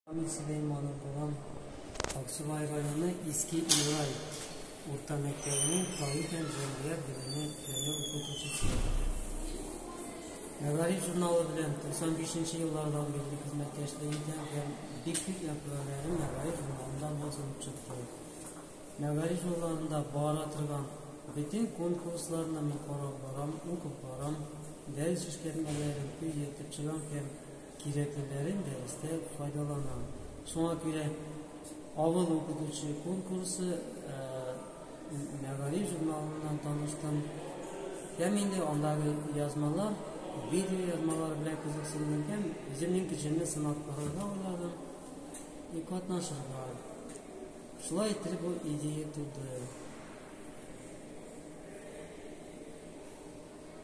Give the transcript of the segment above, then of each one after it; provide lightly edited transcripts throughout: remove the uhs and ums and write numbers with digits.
Камил Сөләйманов булам. Аксубай районы Иске Ибрай урта мәктәбенең тарих һәм җәмгыять белеме фәне укытучысы. Мәгариф журналы белән 95 нче еллардан бирле хезмәттәшлек итәм һәм бик күп мәкаләләрем Мәгариф журналында басылып чыкты. Мәгариф журналында бара торган бөтен конкурсларны мин карап барам, укып барам, дәрес эшкәртмәләрен күзәтеп чыгам һәм кирәклеләрен дәрестә файдаланам. Шуңа күрә Авыл укытучы конкурсы Мәгариф журналыннан таныштым. Һәм инде андагы язмалар, видео язмалар белән кызыксындым һәм үземнең көчемне сынап карарга уйладым и катнашырга. Шулай иттереп бу идея туды.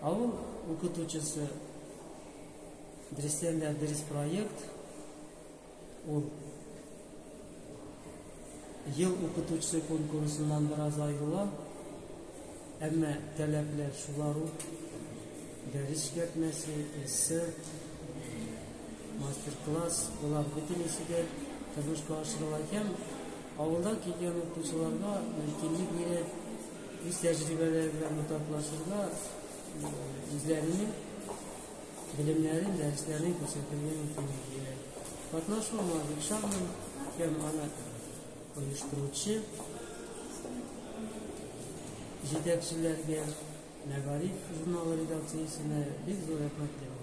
Авыл укытучысы Дөрестән дә дөрес проект. Ул Ел укытучысы конкурсыннан бераз аерыла. Әмма таләпләр шулар ук. Дәрес эшкәртмәсе, эссе, мастер-класс, болар бөтенесе дә тормышка ашырыла һәм авылдан килгән укытучыларга мөмкинлек бирә үз тәҗрибәләре белән уртаклашырга, үзләренең белемнәрен, дәресләрен күрсәтергә мөмкинлек бирә. Катнашуыма бик шатмын һәм аны оештыручы җитәкчеләргә, Мәгариф журналы редакциясенә бик зур рәхмәтлемен.